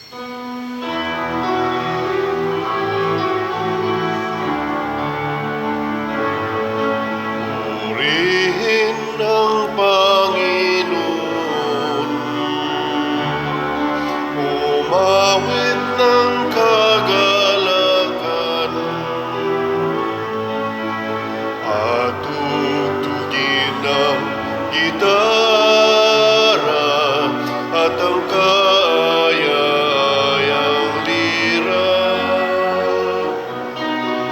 Purihin ang Panginoon. Umawit ng kagalakan at tugtugin ang gitara at ang kaaya-ayang lira.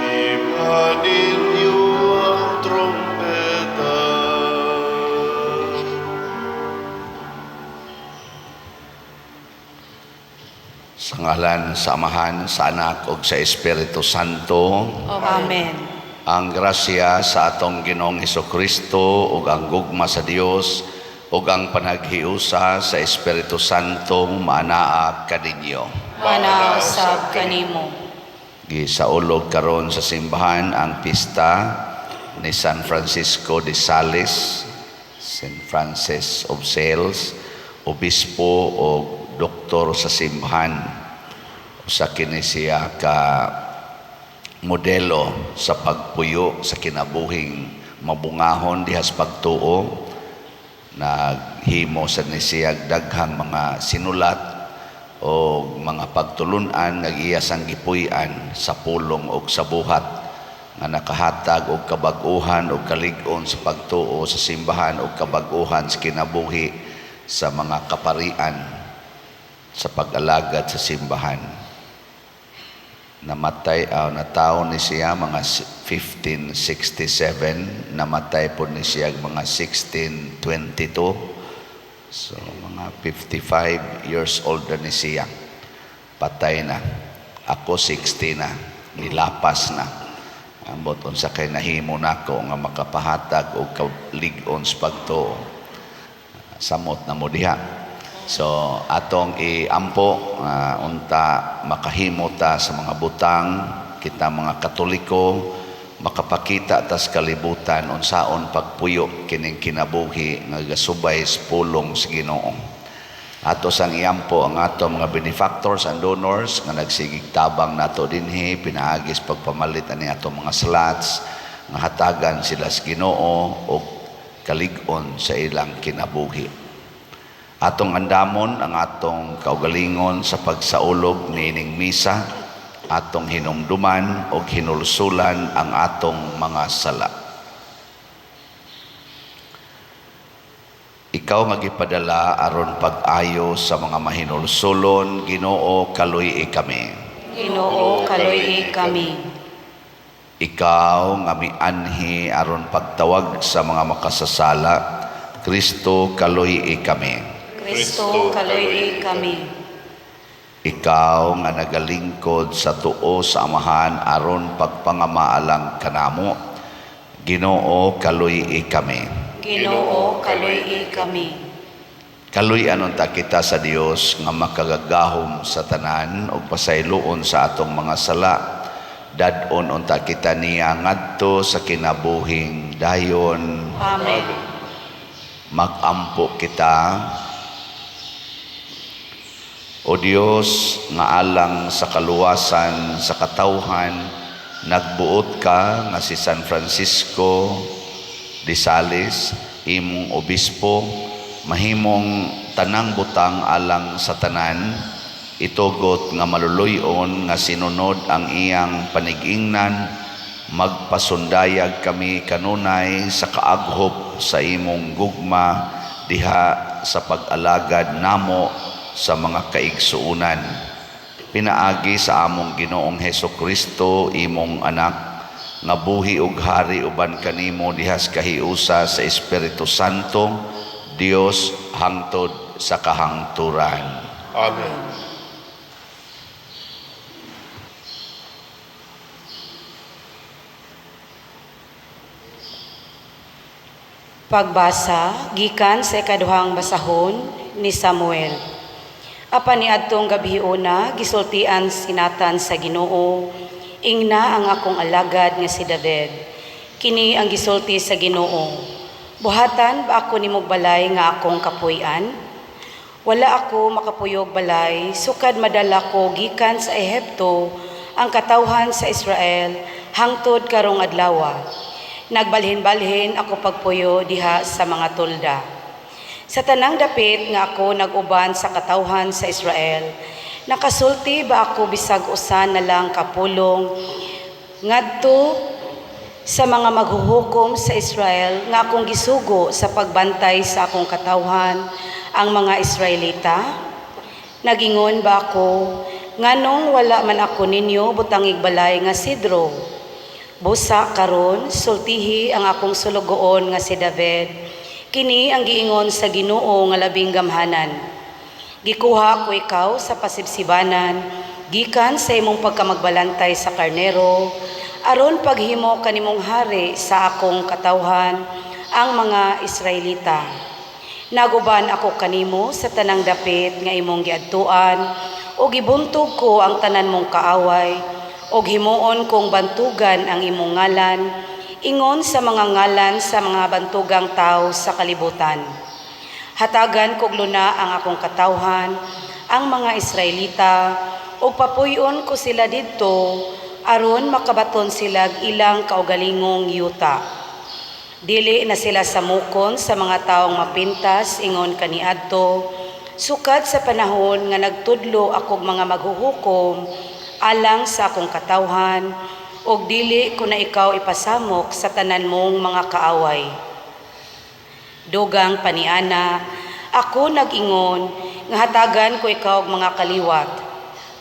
Iba ninyo ang trompeta. Sa ngalan sa Amahan, sa Anak ug sa Espiritu Santo. Amen. Ang grasya sa atong Ginoong Hesukristo ug ang gugma sa Dios ug ang panaghiusa sa Espiritu Santo maanaa kaninyo. Mana usab kanimo. Gisaulog karon sa simbahan ang pista ni San Francisco de Sales, Saint Francis of Sales, obispo o doktor sa simbahan. Usa kini siya ka modelo sa pagpuyo sa kinabuhing mabungahon diha sa pagtuo. Naghimo sa ni siya daghang mga sinulat o mga pagtulunan nga iya sang gipuy-an sa pulong og sa buhat nga nakahatag og kabag-uhan og kalig-on sa pagtuo sa simbahan og kabag-uhan sa kinabuhi sa mga kaparian sa pag-alagad sa simbahan. Namatay, natawo ni siya mga 1567, namatay po ni siya mga 1622. So mga 55 years old na ni siya. Patay na. Ako 60 na. Nilapas na. Ambot unsa kay nahimo nako nga makapahatag og kalig-on sa pagtuo. Samot na mo diha. So atong iampo unta makahimo ta sa mga butang kita mga Katoliko, makapakita tas kalibutan unsaon pagpuyo kining kinabuhi nga gasubay sa pulong sa Ginoo. Ato sang iampo ang ato mga benefactors and donors nga nagsigig tabang nato dinhi pinaagi sa pagpamalit ani ato mga slots nga hatagan sila sa Ginoo og kalig-on sa ilang kinabuhi. Atong andamon ang atong kaugalingon sa pagsaulog niining misa, atong hinumduman og hinulsulan ang atong mga sala. Ikaw nga gipadala aron pag-ayo sa mga mahinulsulon, Ginoo, kaluy-i kami. Ginoo, kaluy-i kami. Ikaw nga mianhi aron pagtawag sa mga makasasala, Kristo, kaluy-i kami. Kristo, kaluy-i kami. Ikaw nga nagalingkod sa tuo sa Amahan aron pagpangamaalang kanamo, Ginoo, kaluy-i kami. Ginoo, kaluy-i kami. Kaluy-an unta kita sa Dios nga makagagahom sa tanan ug pasayloon sa atong mga sala. Dad-on unta kita niya ngadto sa kinabuhing dayon. Amen. Magampo kita. O Dios, nga alang sa kaluwasan sa katawhan, nagbuot ka nga si San Francisco de Sales, imong obispo, mahimong tanang butang alang sa tanan, itugot nga maluluy-on nga sinunod ang iyang panigingnan, magpasundayag kami kanunay sa kaaghop sa imong gugma diha sa pag-alagad namo sa mga kaigsuonan. Pinaagi sa among Ginoong Heso Kristo, imong anak, nga buhi ug hari uban kanimo diha sa kahiusa sa Espiritu Santo, Dios hangtod sa kahangturan. Amen. Pagbasa gikan sa ikaduhang basahon ni Samuel. Apan niadtong gabiuna gisultian si Nathan sa Ginoo, ingna ang akong alagad nga si David. Kini ang gisulti sa Ginoo. Buhatan ba ako nimog balay nga akong kapuy-an? Wala ako makapuyog balay, sukad madala ko gikan sa Ehipto ang katawhan sa Israel hangtod karong adlawa. Nagbalhin-balhin ako pagpuyo diha sa mga tolda. Sa tanang dapit nga ako nag-uban sa katawhan sa Israel, nakasulti ba ako bisag usa na lang ka pulong ngadto sa mga maghuhukom sa Israel nga akong gisugo sa pagbantay sa akong katawhan ang mga Israelita? Nagingon ba ako, nganong wala man ako ninyo butangig balay nga sidro? Busa karon sultihi ang akong sulugoon nga si David. Kini ang giingon sa Ginoo nga labing gamhanan. Gikuha ko ikaw sa pasibsibanan, gikan sa imong pagkamagbalantay sa karnero, aron paghimo kanimong hari sa akong katawhan, ang mga Israelita. Naguban ako kanimo sa tanang dapit nga imong giadtuan, ug gibuntog ko ang tanan mong kaaway, ug himuon kong bantugan ang imong ngalan, ingon sa mga ngalan sa mga bantugang tao sa kalibutan. Hatagan kog luna ang akong katawhan, ang mga Israelita, ug papuy-on ko sila didto aron makabaton sila ilang kaugalingong yuta. Dili na sila samukon sa mga taong mapintas ingon kaniadto, sukad sa panahon nga nagtudlo akog mga maghuhukom alang sa akong katawhan, ug dili ko na ikaw ipasamok sa tanan mong mga kaaway. Dugang paniana, ako nag-ingon nga hatagan ko ikaw og mga kaliwat.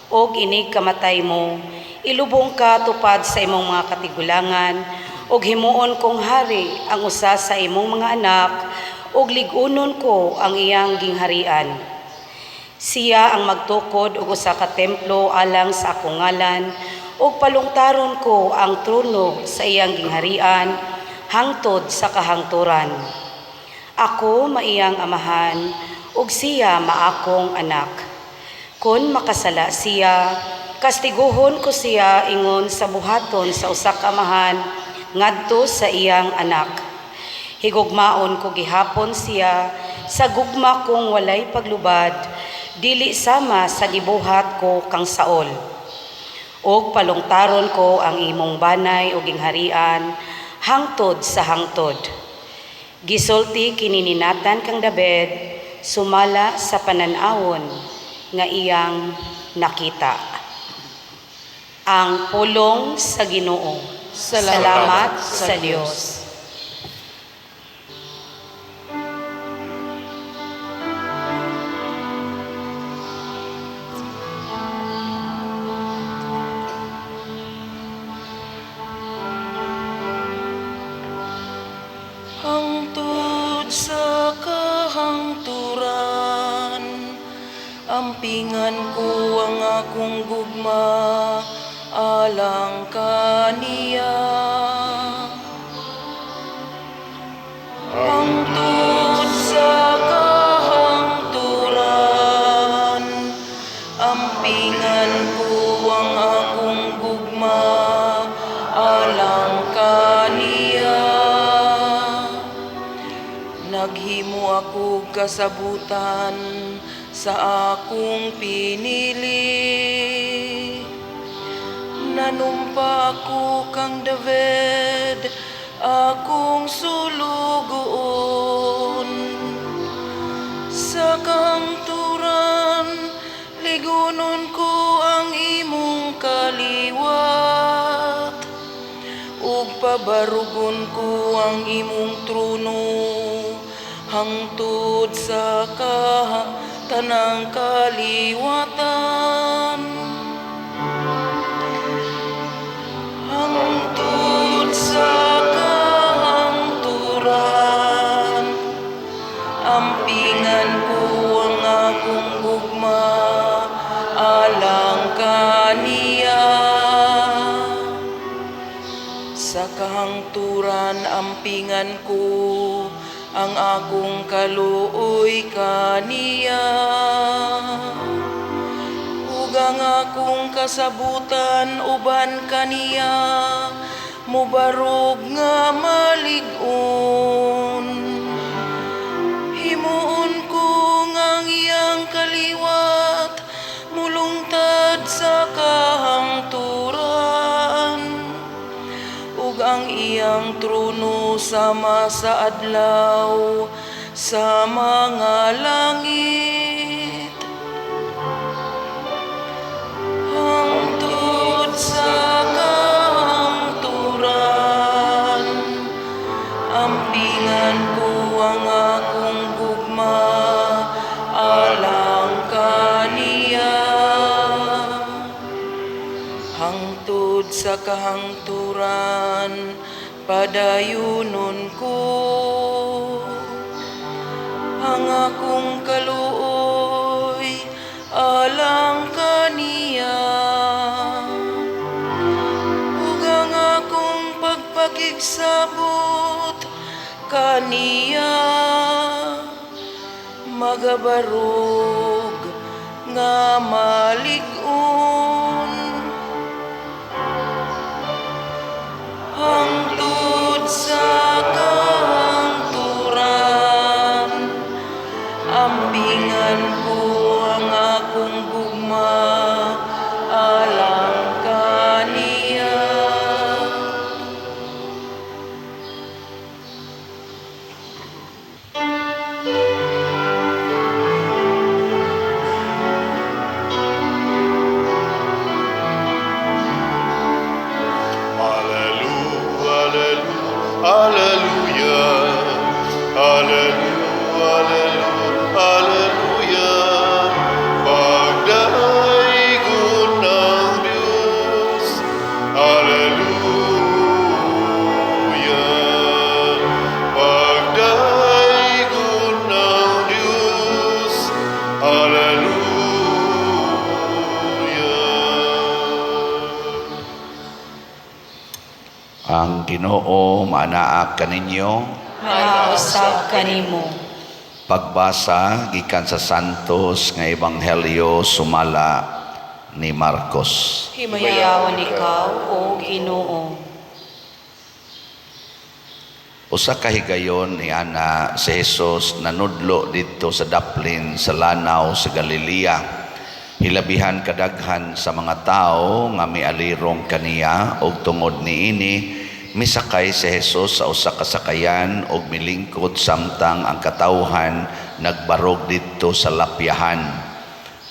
Og inig kamatay mo, ilubong ka tupad sa imong mga katigulangan, ug himuon kong hari ang usa sa imong mga anak, ug lig-unon ko ang iyang gingharian. Siya ang magtukod og usa ka templo alang sa akong ngalan, ug palungtaron ko ang trono sa iyang gingharian hangtod sa kahangturan. Ako maiyang amahan, ug siya maakong anak. Kon makasala siya, kastiguhon ko siya ingon sa buhaton sa usa ka amahan ngadto sa iyang anak. Higugmaon ko gihapon siya sa gugma kong walay paglubad, dili sama sa gibuhat ko kang Saul. Og palungtaron ko ang imong banay ug gingharian hangtod sa hangtod. Gisulti kini ni Nathan kang David sumala sa panan-awon nga iyang nakita. Ang pulong sa Ginoo. Salamat sa Dios. Hangtod sa kahangturan, ampingan ko ang akong gugma alang kaniya. Hangtod sa kahangturan, ampingan ko ang akong gugma alang kaniya. Naghimo ako kasabutan sa akong pinili. Nanumpa ako kang David, akong sulugoon. Sa kahangturan, ligunon ko ang imong kaliwat, ug pabarugon ko ang imong trono hangtod sa tanang kaliwatan. Hangtod sa kahangturan, ampingan ko ang akong gugma alang kaniya. Sa kahangturan, ampingan ko ang akong kaluoy kaniya, ug ang akong kasabutan uban kaniya mubarog nga malig-on. Himuon ko nga ang iyang sama sa adlaw sa mga langit. Hangtod sa kahangturan, ampingan ko ang akong gugma alang kaniya. Hangtod sa kahangturan, padayunon ko ang akong kaluoy alang kaniya ug ang akong pagpakigsabot kaniya magabarog nga malig-on. Hangtod sa kahangturan, ampingan ko ang akong gugma alang kaniya. Alleluia, alleluia, alleluia, alleluia, alleluia. Pagdaygon ng Diyos. Alleluia. Pagdaygon ng Diyos. Alleluia. Ang Ginoo maanaa kaninyo. Mausab kanimo. Pagbasa gikan sa Santos nga Ebanghelyo sumala ni Marcos. Himayawan ikaw, o Ginoo. Usa ka higayon ni ana si Jesus nanudlo didto sa daplin sa lanaw sa Galilea. Hilabihan kadaghan sa mga tawo nga mialirong kaniya, ug tungod niini misakay si Jesus sa usa ka sakayan ug milingkod samtang ang katawhan nagbarog didto sa lapyahan.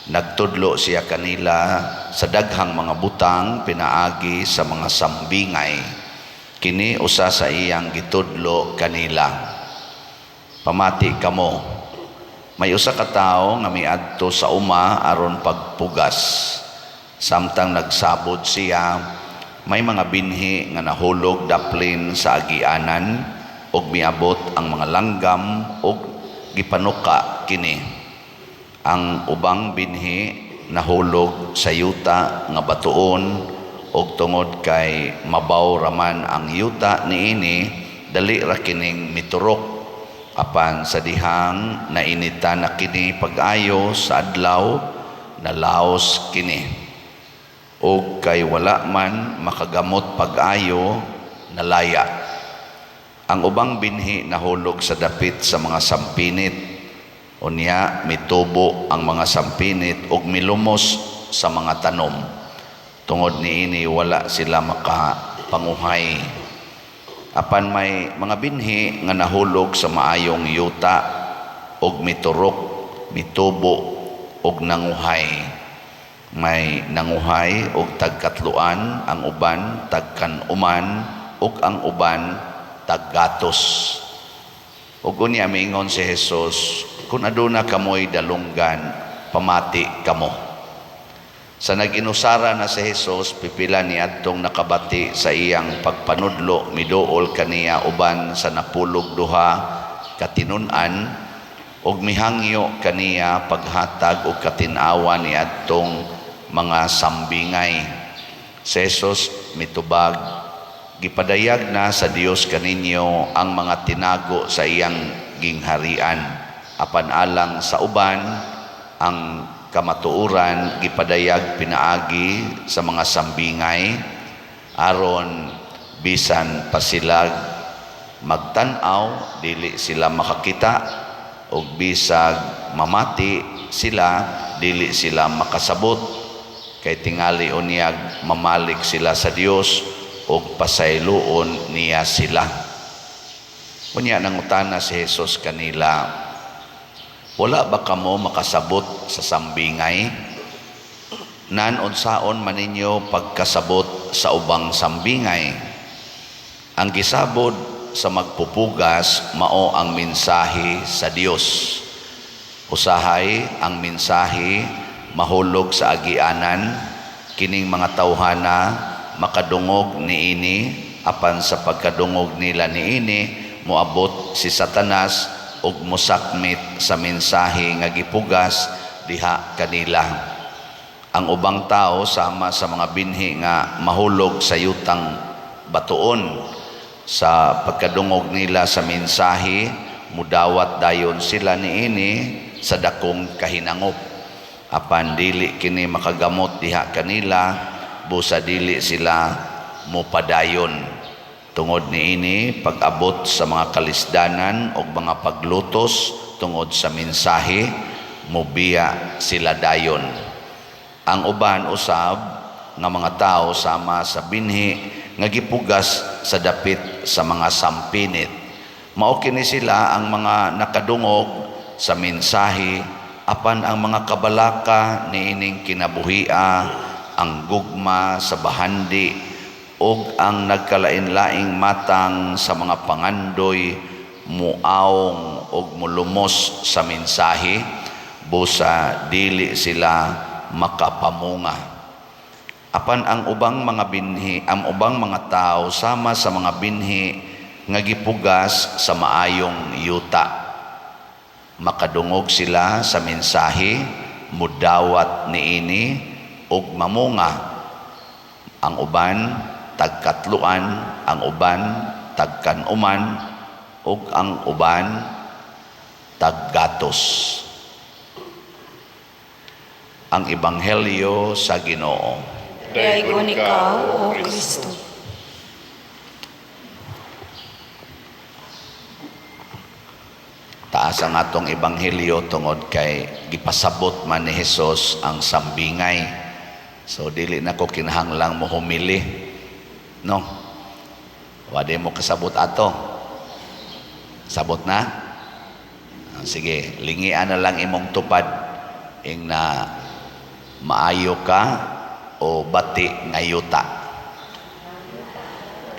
Nagtudlo siya kanila sa daghang mga butang pinaagi sa mga sambingay. Kini usa sa iyang gitudlo kanila: "Pamati kamo. May usa ka tawo nga miadto sa uma aron pagpugas. Samtang nagsabod siya, may mga binhi nga nahulog daplin sa agianan ug miabot ang mga langgam ug gipanuka kini. Ang ubang binhi nahulog sa yuta nga batuon, ug tungod kay mabaw raman ang yuta niini, dali ra kining miturok. Apan sa dihang nainitan na kini pag-ayo sa adlaw, nalaos kini. Ug kay wala man makagamot pag-ayo, nalaya. Ang ubang binhi nahulog sa dapit sa mga sampinit. Unya mitubo ang mga sampinit ug milumos sa mga tanom. Tungod niini wala sila makapanguhay. Apan may mga binhi nga nahulog sa maayong yuta ug miturok, mitubo ug nanguhay. May nanguhay og tagkatluan, ang uban tagkan-uman, ug ang uban taggatos." Ug unya miingon si Jesus, "Kung aduna kamoy dalunggan, pamati kamo." Sa nag-inusara na si Jesus, pipila ni adtong nakabati sa iyang pagpanudlo miduol kaniya uban sa napulog duha katinun-an ug mihangyo kaniya paghatag og katin-awan ni adtong mga sambingay. Si Jesus mitubag, "Gipadayag na sa Dios kaninyo ang mga tinago sa iyang gingharian. Apan alang sa uban, ang kamatuoran gipadayag pinaagi sa mga sambingay, aron bisan pa sila magtan-aw, dili sila makakita, ug bisag mamati sila, dili sila makasabot, kay tingali unyag mamalik sila sa Dios ug pasayloon niya sila." Unya nangutana si Jesus kanila, "Wala ba kamo makasabot sa sambingay? Nan unsaon man ninyo pagkasabot sa ubang sambingay? Ang gisabod sa magpupugas mao ang mensahe sa Dios. Usahay ang mensahe mahulog sa agianan, kining mga tawhana makadungog niini, apan sa pagkadungog nila niini moabot si Satanas ug mosakmit sa mensahe nga gipugas diha kanila. Ang ubang tao sama sa mga binhi nga mahulog sa yutang batuon. Sa pagkadungog nila sa mensahe, mudawat dayon sila niini sa dakong kahinangop. Apan dili kini makagamot diha kanila, busa dili sila mopadayon. Tungod niini, pag-abot sa mga kalisdanan o mga paglutos tungod sa mensahe, mobiya sila dayon. Ang uban usab nga mga tao sama sa binhi nga gipugas sa dapit sa mga sampinit. Mao kini sila ang mga nakadungog sa mensahe, apan ang mga kabalaka niining kinabuhia, ang gugma sa bahandi ug ang nagkalain-laing matang sa mga pangandoy muawong ug mulumos sa mensahe, busa dili sila makapamunga. Apan ang ubang mga binhi, ang ubang mga tao sama sa mga binhi nga gipugas sa maayong yuta. Makadungog sila sa mensahe, mudawat niini ug mamunga. Ang uban tagkatluan, ang uban tagkanuman, ug ang uban taggatos." Ang Ebanghelyo sa Ginoo. Daygon ikaw, O Kristo. Taas ang atong ebanghelyo tungod kay gipasabot man ni Hesus ang sambingay. So dili na ko kinahanglang mo humili. No? Wade mo kasabot ato. Sabot na? Sige, lingian na lang imong tupad ing na maayo ka o bati nga yuta.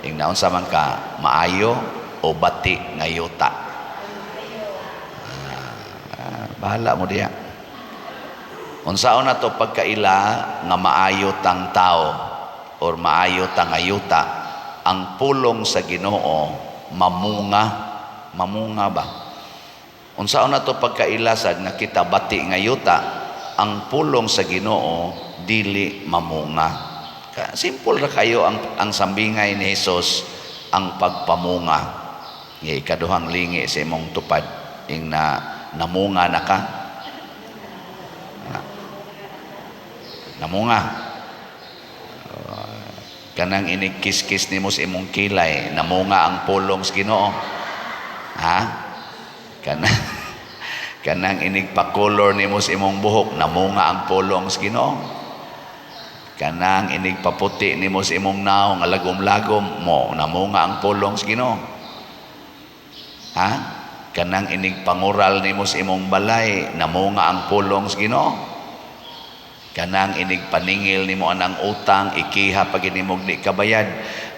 Ing naunsa man ka, maayo o bati nga yuta. Bahala mo diya. Unsaon na to pagkaila nga maayo tang tao or maayo tang ayuta, ang pulong sa Ginoo mamunga, mamunga ba? Unsaon na to pagkaila sad nga kita bati nga yuta, ang pulong sa Ginoo dili mamunga. Simple ra kayo ang sambingay ni Hesus, ang pagpamunga. Nga ikaduhang lingi sa imong tupad ing na namunga na ka. Namunga. Kanang inig-kiss-kiss nimo sa imong kilay, namunga ang pulong sa Ginoo. Ha? Kanang inig-pakolor nimo sa imong buhok, namunga ang pulong sa Ginoo. Kanang inig-paputi nimo sa imong naong nga lagom-lagom mo, namunga ang pulong sa Ginoo. Ha? Kanang inig-pangural nimo sa imong balay, namunga ang pulong sa Ginoo. Kanang inig-paningil nimo anang utang, ikiha pag inimog di kabayad,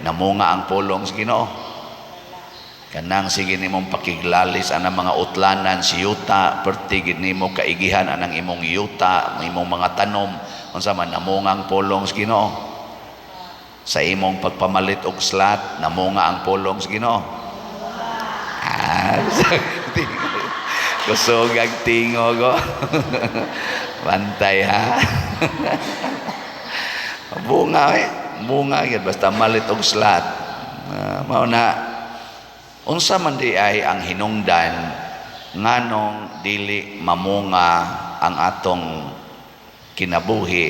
namunga ang pulong sa Ginoo. Kanang sige nimong pakiglalis anang mga utlanan si yuta, perti gid nimo kaigihan anang imong yuta, imong mga tanom, unsa man namunga ang pulong sa Ginoo. Sa imong pagpamalit og slat, namunga ang pulong sa Ginoo. Kusog ang tingog ko. Bantay ha. Bunga eh. Bunga gyud basta malit og slat. Mao na unsa man di ay ang hinungdan nganong dili mamunga ang atong kinabuhi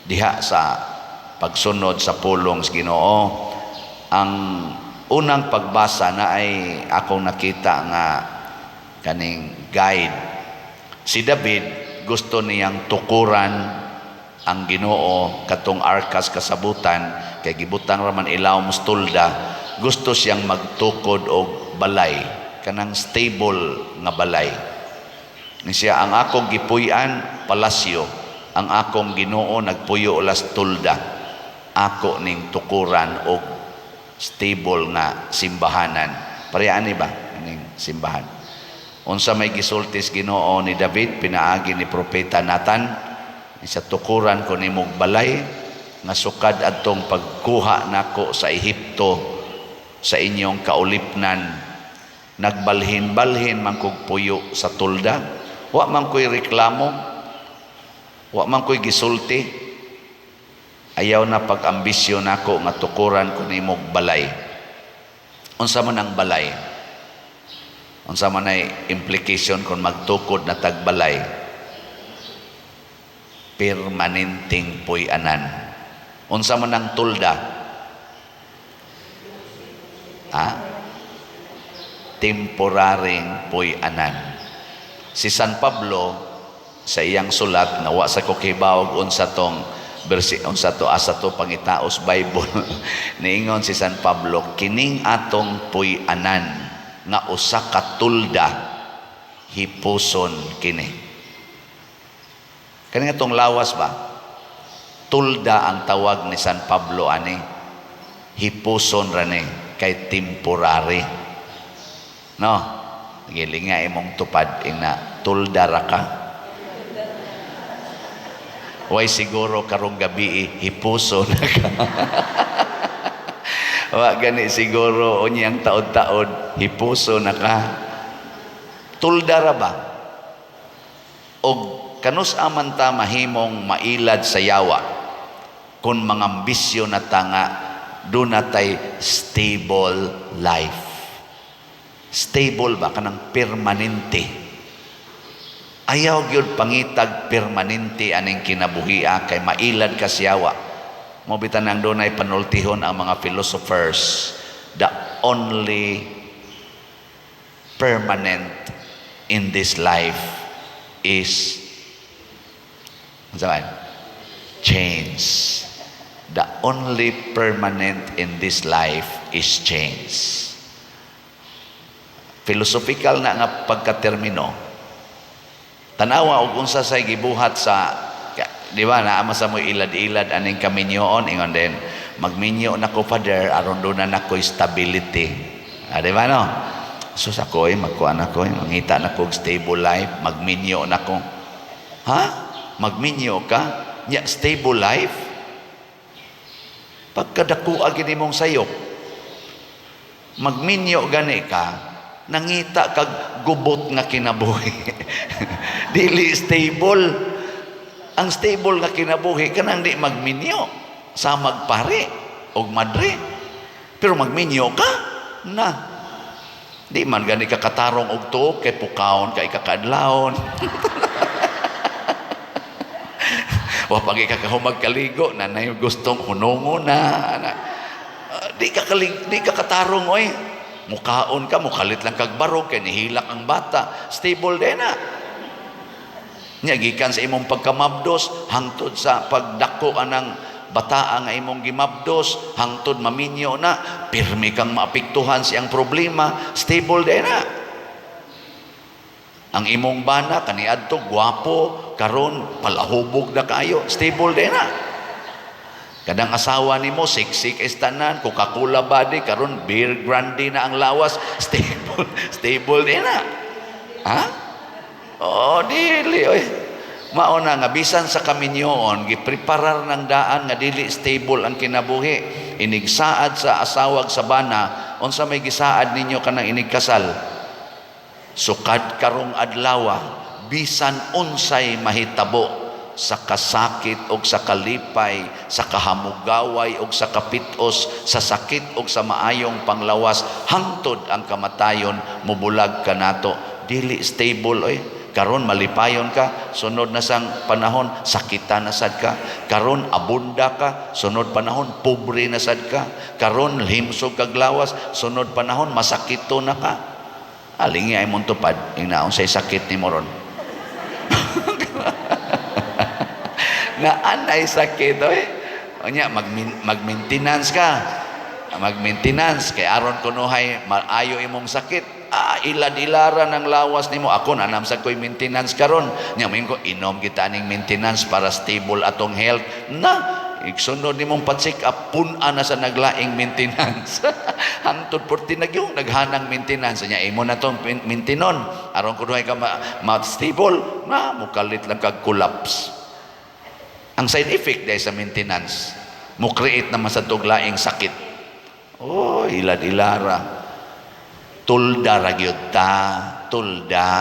diha sa pagsunod sa pulong sa Ginoo. Ang unang pagbasa na ay akong nakita nga kaning guide. Si David gusto niyang tukuran ang Ginoo katong arkas kasabutan kay gibutang ra man ilawom sa tolda. Gusto siyang magtukod og balay, kanang stable nga balay. Ni siya, "Ang akong gipuy-an palasyo, ang akong Ginoo nagpuyo las tulda. Ako ning tukuran og stable nga simbahanan." Pareha ani ba ning simbahan? Unsa may gisulti sa Ginoo ni David pinaagi ni propeta Nathan? Sa "Tukuran ko nimog balay nga sukad adtong pagkuha nako sa Ehipto, sa inyong kaulipnan, nagbalhin-balhin man kog puyo sa tulda. Wa man ko'y reklamo, wa man ko'y gisulti. Ayaw na pag-ambisyon nako nga tukuran ko nimog balay." Unsa man ang balay? Unsa man ay implication kung magtukod na tag balay? Permanenteng puy-anan. Unsa man ang tulda? Ha? Temporaring puy-anan. Si San Pablo sa iyang sulat nga wa sa ko kibawog unsa tong versi, unsa to, asa to, pangitaos Bible, niingon si San Pablo, kining atong puy-anan nga usa ka tulda, hipuson kini. Kani atong lawas ba, tulda ang tawag ni San Pablo ani. Hipuson ra ni kay temporary, no? Gilinga imong tupad, ingna, "Tulda ra ka." Way siguro karong gabi hipuso na ka. Wa gani siguro unyang taod-taod hipuso na ka. Tulda ra ba? Og kanus aman ta mahimong mailad sa yawa kung mangambisyo na ta nga duna tay stable life? Stable ba, kanang permanente? Ayaw gyud pangitag permanente aning kinabuhia kay mailad ka sa yawa. Mao bitan ang dunay panultihon ang mga philosophers, the only permanent in this life is, unsa man? Change. The only permanent in this life is change. Philosophical na nga pagkatermino. Tanawa og unsa say gibuhat sa, di ba, naa man sa mo ilad-ilad aning kaminyoon, ingon din, "Magminyo na ko, Father, aron duna na ko stability." Ah, di ba, no? "Sus, ako eh, magkuan ako eh, mangita na ko og stable life, magminyo na ko." Ha? Magminyo ka? Nya stable life? Pagkadako gini mong sayop, magminyo gani ka, nangita kag gubot nga kinabuhi. Dili stable. Ang stable nga kinabuhi kanang di magminyo sa magpare og madre. Pero magminyo ka na di man gani ka katarong og tuok kay pukawon ka ikakaadlawon. Wa pa ka kahumag kaligo na nay gustong hunongo na. Na. Ah, di ka katarong oy. Mukaon ka, mukalit lang kag barog kay nihilak ang bata. Stable din na. Nya gikan sa imong pagkamabdos hangtod sa pagdako anang bataa nga imong gimabdos hangtod maminyo na, pirmi kang maapektuhan siyang problema. Stable din na. Ang imong bana kaniadto gwapo, karon palahubog na kayo. Stable din na. Kadang asawa nimo siksik is tanan, Coca-Cola body, karon beer grande na ang lawas. Stable, stable din na. Ha? Oo, dili oy. Mao na nga bisan sa kaminyoon gipreparar ng daan nga dili stable ang kinabuhi. Inigsaad sa asawag sa bana, unsa may gisaad ninyo kanang inigkasal? "Sukad karong adlawa, bisan unsay mahitabo sa kasakit og sa kalipay, sa kahamugaway og sa kapitos, sa sakit og sa maayong panglawas, hangtod ang kamatayon mubulag kanato." Dili stable oy. Karon malipayon ka, sunod na sang panahon sakitan na sad ka. Karon abunda ka, sunod panahon pobre na sad ka. Karon himsog kag lawas, sunod panahon masakito na ka. Alingi ay mong tupad, ingna, unsay sakit nimo ron? Na anay sakit oy. Unya mag-maintenance ka. Mag-maintenance kay aron kunuhay maayo imong sakit. Ah, ilad-ilaran ang lawas nimo. Ako na namsag ko'y maintenance karon. Nya moingon ko, inom kita aning maintenance para stable atong health. Na igsunod nimong pa-check up, pun-a na sa naglaing maintenance. Hangtod porti nagyung naghanang maintenance nya, imo na tong maintenon aron kunuhay ka ma-stable na, mukalit lang kag collapse. Ang side effect dahil sa maintenance, mo create naman sa tuglaing sakit. Oh, ilad-ilara. Tulda ra gyud ta, tulda.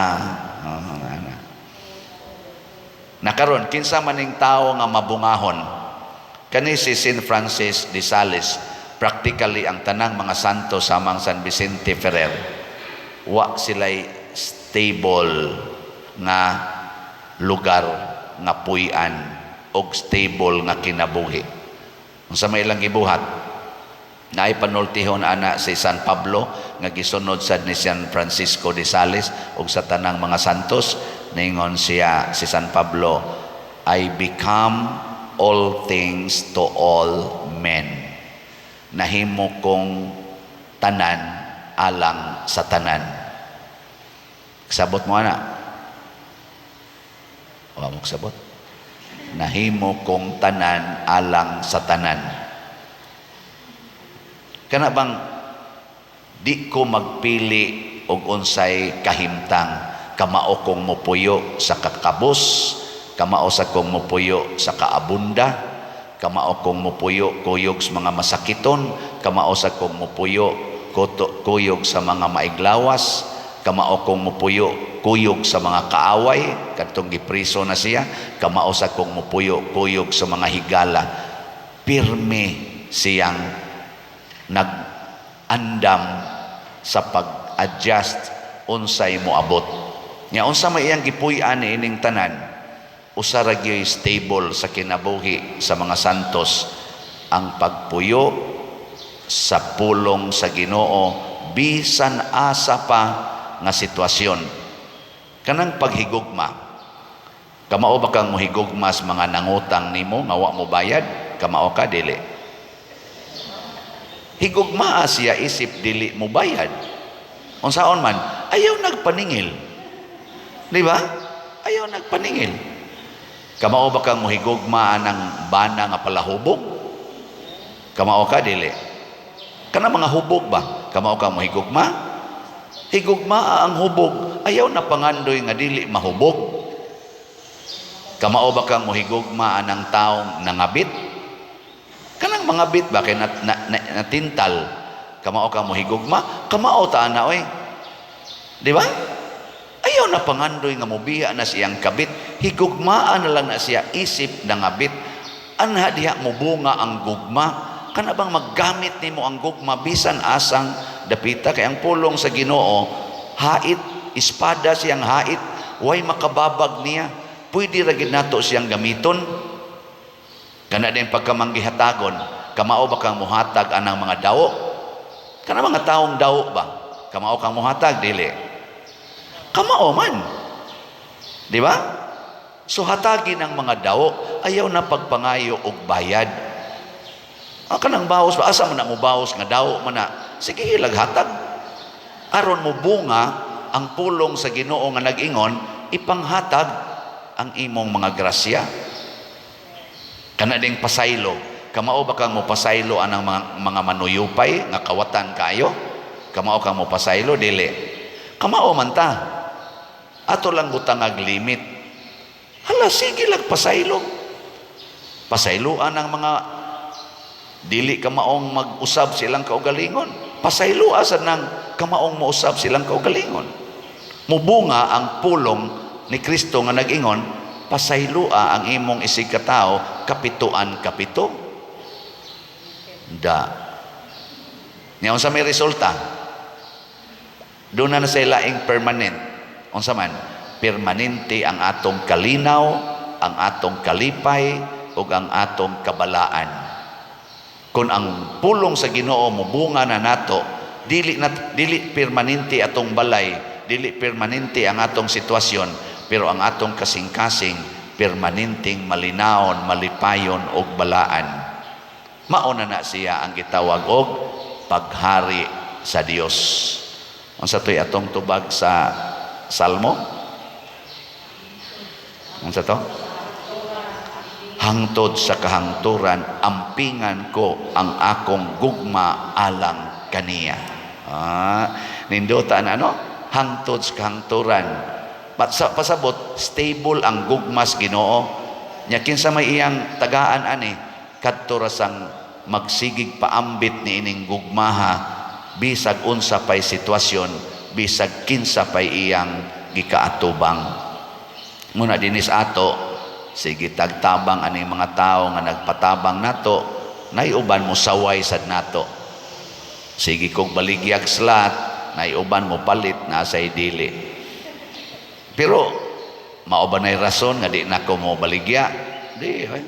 Oh, ana. Nakaron kinsa maning tawo nga mabungahon? Kani si Saint Francis de Sales, practically ang tanang mga santo samang San Vicente Ferrer, wa sila'y stable nga lugar nga puy-an og stable nga kinabuhi. Unsa may ilang gibuhat? Naay panultihon ana si San Pablo nga gisunod sad ni San Francisco de Sales ug sa tanang mga santos. Ningon siya, si San Pablo, "I become all things to all men." Nahimo kong tanan alang sa tanan. Sabot mo ana? Wa mo sabot. Nahimo kong tanan alang sa tanan. Kana bang di ko magpili og unsay kahimtang, kamao kong mopuyo sa kakabos, kamao sa kong mopuyo sa kaabunda, kamao kong mopuyo kuyog sa mga masakiton, kamao sa kong mopuyo kuyog sa mga maiglawas, kamao kong mopuyo kuyog sa mga kaaway kadtong gipriso na siya, kamao sa kong mopuyo kuyog sa mga higala. Pirmi siyang nag-andam sa pag-adjust unsay moabot. Nya unsa may iyang gipuy-an ining tanan? Usa ra gyud stable sa kinabuhi sa mga santos, ang pagpuyo sa pulong sa Ginoo bisan asa pa nga sitwasyon. Kanang paghigugma. Kamao ba kang mohigugma sa mga nangutang nimo nga wa mo bayad? Kamao ka, dili? Higugmaa siya isip dili mo bayad. Unsaon man, ayaw nagpaningil. Di ba? Ayaw nagpaningil. Kamao ba kang mohigugma ng bana nga palahubog? Kamao ka, dili? Kana mga hubog ba? Kamao ka mohigugma? Higugma ang hubog. Ayaw na pangandoy nga dili mahubog. Kamao ba kang mohigugma anang taong nangabit? Kanang mga bit ba kay natintal? Kamao ka mohigugma? Kamao ta ana oy. Di ba? Ayaw na pangandoy nga mobiya na siyang kabit. Higugmaan na lang na siya isip nangabit. Anha diha mobunga ang gugma. Kana bang maggamit nimo ang gugma bisan asang dapita, kay ang pulong sa Ginoo hait, espada siyang hait, way makababag niya. Pwede ra gid nato siyang gamiton. Kana din pagkamanggihatagon, kamao ba kang muhatag anang mga dawo? Kana mga taong dawo ba? Kamao kang muhatag, dili? Kamao man. Di ba? So hatagin ang mga dawo, ayaw na pagpangayo og bayad. Ah, kanang baos ba? Asa man na mo baos nga dawo man na? Sige, hatag. Aron mo bunga ang pulong sa Ginoo nga nag-ingon, ipanghatag ang imong mga grasya. Kana ding pasaylo. Kamao ba kang mopasaylo anang mga manuyupay nga kawatan kayo? Kamao kang mopasaylo, dili? Kamao man ta. Ato lang butangag limit. Hala, sige lang pasaylo. Pasayloan ang mga dili kamaong mag-usab silang kaugalingon. Pasayloa sa nang kamaong mousab silang kaugalingon. Mubunga ang pulong ni Kristo nga nag-ingon, pasayloa ang imong isig katao kapituan kapito. Da. Nya unsa may resulta? Doon na sa laing permanent. Unsa man? Permanente ang atong kalinaw, ang atong kalipay, ug ang atong kabalaan. Kung ang pulong sa Ginoo mobunga na nato, dili na dili permanente atong balay, dili permanente ang atong sitwasyon, pero ang atong kasing-kasing permanenteng malinawon, malipayon og balaan. Mao na na siya ang gitawag og paghari sa Dios. Unsa to'y atong tubag sa Salmo? Unsa to? Hangtod sa kahangturan, ampingan ko ang akong gugma alang kaniya. Ah, nindota na, ano? Hangtod sa kahangturan. Pasabot, stable ang gugmas Ginoo. Nya kinsa may iyang tagaan ani, kadto ra sang magsigig paambit ni ining gugmaha, bisag unsa pay sitwasyon, bisag kinsa pay iyang gikaatubang. Muna dinis ato, sige tagtabang aning mga tao nga nagpatabang nato, naiuban mo saway sad nato. Sige kog baligyag slot, naiuban mo palit na say dili. Pero mao ba nay rason nga di na ko mo baligya? Di ay.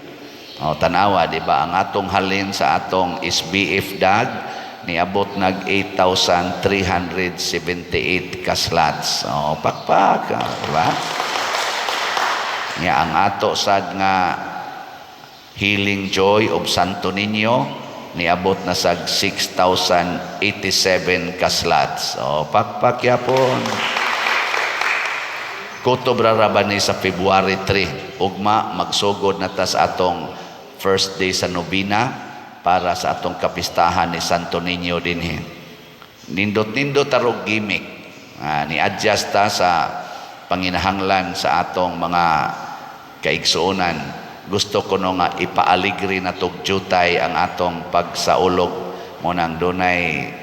O, tanawa, di ba? Ang atong halin sa atong SBF dag, niabot nag 8,378 ka slots. O, pakpak, ah, di ba? Nya ang ato sad nga Healing Joy of Santo Niño niabot na sag 6,087 ka slots. O, pakpak yapon. Kutob ra ba ni sa February 3. Ugma magsugod na ta sa atong first day sa nobena para sa atong kapistahan ni Santo Niño dinhi. Nindot-nindot tarog gimmick. Ah, ni-adjust ta sa panginahanglan sa atong mga kaigsuonan. Gusto ko no nga ipaaligri na tog jutay ang atong pagsaulog mo nang dunay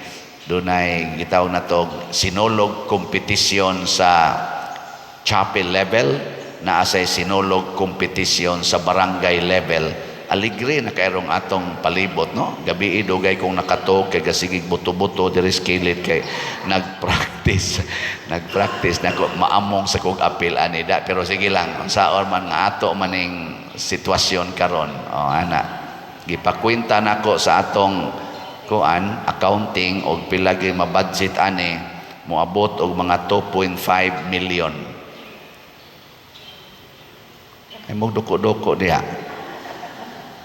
dunay gitawag na tog sinulog competition sa chapel level, naa say sinulog competition sa barangay level. Aligre na kayrong atong palibot, no? Gabi dugay kong nakatog kay gasigig buto-buto diri sa kilid kay nagpractice nagpractice na ko, maamong sa kog apil ani da, pero sige lang, unsaon man nga ato maning sitwasyon karon. O ana, gipakwenta nako sa atong kuan accounting og pila gyud mabudget ani, moabot og mga 2.5 million. Ay mo duko-duko diha.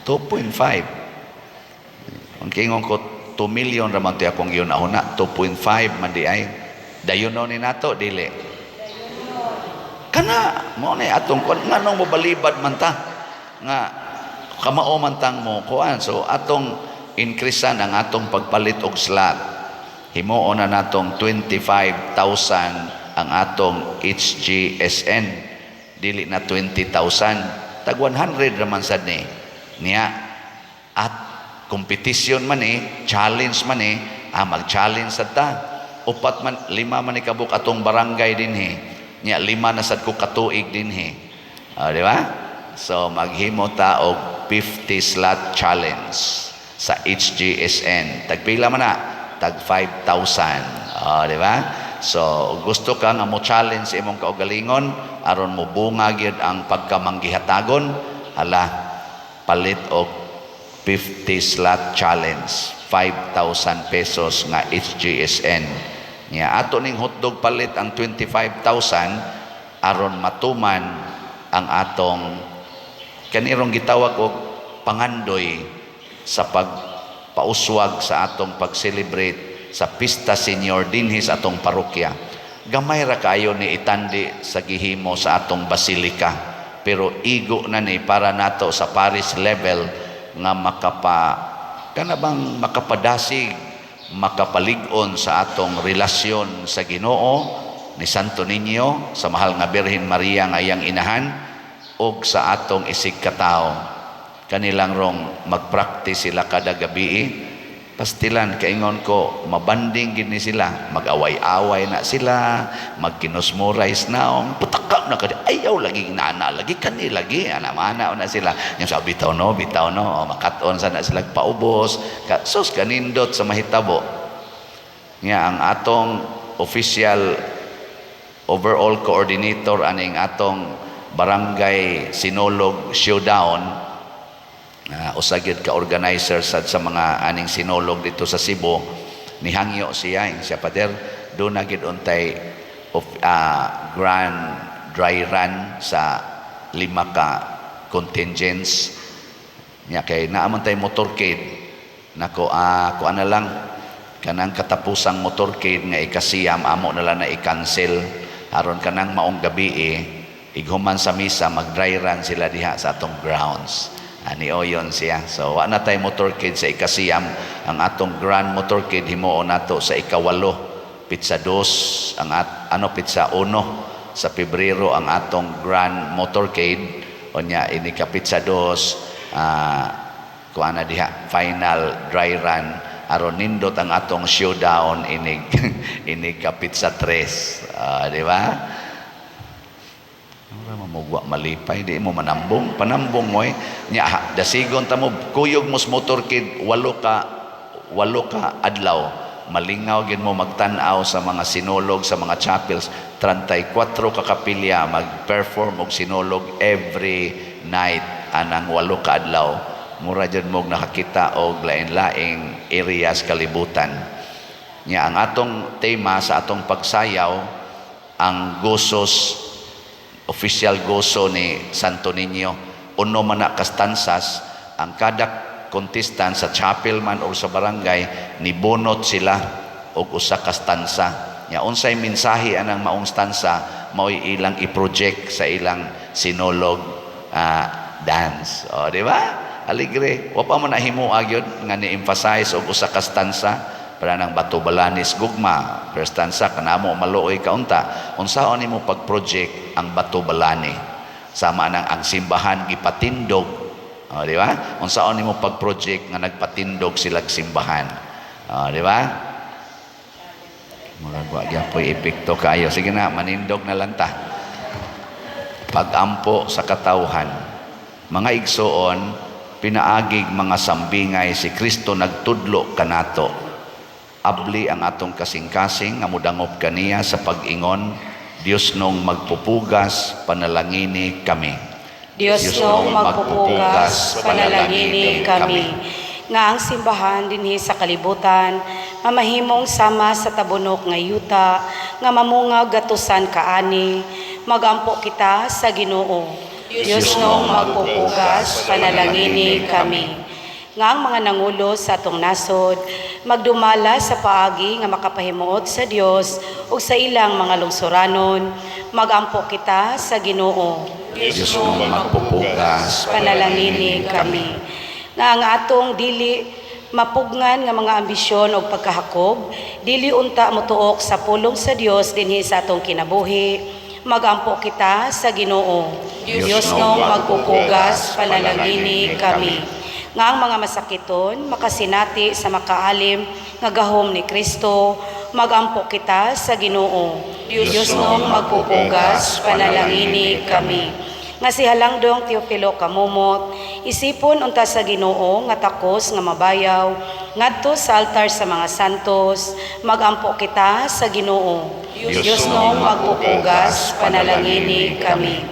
2.5. Ang kingon ko, 2 million raman to akong giuna-una, 2.5 man di ay. Dayon no ni nato dili. Kana mo ni atong kuan, nganong mobalibad man ta nga kamao man tang mo kuan. So atong increasean ang atong pagpalit og slot. Himuon na natong 25,000 ang atong HGSN, dili na 20,000. Tag 100 raman sad ni niya at competition man eh, challenge man eh. Ah, mag-challenge sad ta. Upat man, lima man ni kabuk atong barangay dinhi. Nya lima na sad ko katuig dinhi. Ah, di ba? So maghimo ta og 50 slot challenge sa HGSN. Tagpila man na? Tag 5,000. Ah, di ba? So gusto ka nga mo challenge sa imong kaugalingon aron mo bunga gyud ang pagkamanggihatagon, hala, palit og 50 slot challenge, 5,000 pesos nga HGSN. Nya ato ning hotdog palit ang 25,000 aron matuman ang atong kanirong gitawag og pangandoy sa pagpauswag sa atong pag-celebrate sa Pista Senior dinhi sa atong parokya. Gamay ra kayo ni itandi sa gihimo sa atong basilika, pero igo na ni para nato sa parish level nga makapa kana bang makapadasig, makapalig-on sa atong relasyon sa Ginoo, ni Santo Niño, sa mahal nga Birhen Maria nga iyang inahan, ug sa atong isig katawo. Kanilang rong magpractice sila kada gabi. Pastilan, kaingon ko, mabanding gini sila, mag-away-away na sila, magkinusmurais na, putakap na kadi, ayaw lagi nana, lagi kani lagi, ana mana na sila. Yung sabi, bitaw no, bitaw no, o, makaton sa na sila paubos, ka, sus, kanindot sa mahitabo. Nga ang atong official overall coordinator aning atong barangay sinulog showdown, usa gyud ka organizer sad sa mga aning sinulog dito sa Cebu, nihangyo siya, ing siya, "Pader, do na gyud untay of grand dry run sa lima ka contingents." Nya kay naa man tay motorcade nako, ah, kuan na lang. Kanang katapusang motorcade nga 9, amo na lang na i-cancel aron kanang maong gabi eh, ighuman sa misa, mag dry run sila diha sa atong grounds. Ani oyon siya. So wa na tay motorcade sa 9. Ang atong grand motorcade himuon nato sa 8, petsa 2 ang at, ano, petsa 1 sa Pebrero ang atong grand motorcade. Unya ini ka petsa 2, kuan na diha, final dry run aron nindot ang atong showdown inig ka petsa 3. Di ba? Ora mamugwa malipay, di mo manambong, panambong mo eh. Nya ha, dasigon ta mo, kuyog mo sa motorcade 8 ka adlaw. Malingaw gid mo magtan-aw sa mga sinulog sa mga chapels. 34 ka kapilya mag-perform og sinulog every night anang 8 ka adlaw. Mura jud mo nakakita og lain-laing areas kalibutan. Nya ang atong tema sa atong pagsayaw, ang gosos, official goso ni Santo Niño. Uno man na ka stanzas, ang kada contestant sa chapel man o sa barangay, nibunot sila og usa ka stanza. Nya unsay mensahe anang maong stanza, mao'y ilang i-project sa ilang sinulog dance. O, di ba? Aligre. Wa pa man nahimoa gyud nga ni-emphasize og usa ka stanza para ng Bato Balanis Gugma. First stanza kanamo maluoy kaunta, unsaon nimo pag-project ang Bato Balani, sama nang ang simbahan gipatindog. O, di ba? Unsaon nimo pag-project nga nagpatindog sila simbahan? O, di ba? Murag wa gyapoy epekto kayo. Sige na, manindog na lang ta. Pagampo sa katawhan. Mga igsoon, pinaagig mga sambingay si Kristo nagtudlo kanato. Abli ang atong kasing-kasing nga mudangop kaniya sa pag-ingon, "Dios nung magpupugas, panalangini kami." Dios nung magpupugas, panalangini kami. Nga ang simbahan dinhi sa kalibutan, mamahimong sama sa tabunok nga yuta, nga mamunga gatusan kaani, magampo kita sa Ginoo. Dios nung magpupugas, panalangini kami. Nga ang mga nangulo sa atong nasod, magdumala sa paagi nga makapahimuot sa Dios ug sa ilang mga lungsuranon, magampo kita sa Ginoo. Dios nung magpupugas, panalangini kami. Nga ang atong dili mapugngan nga mga ambisyon o pagkahakob, dili unta motuok sa pulong sa Dios dinhi sa atong kinabuhi, magampo kita sa Ginoo. Dios nung magpupugas, panalangini kami. Nga ang mga masakiton makasinati sa makaalim nga gahom ni Kristo, magampo kita sa Ginoo. Dios nung magpupugas, panalangini kami. Nga si Halangdong Teofilo Camomot, isipon unta sa Ginoo nga takos nga mabayaw ngadto sa altar sa mga santos, magampo kita sa Ginoo. Dios nung magpupugas, panalangini kami.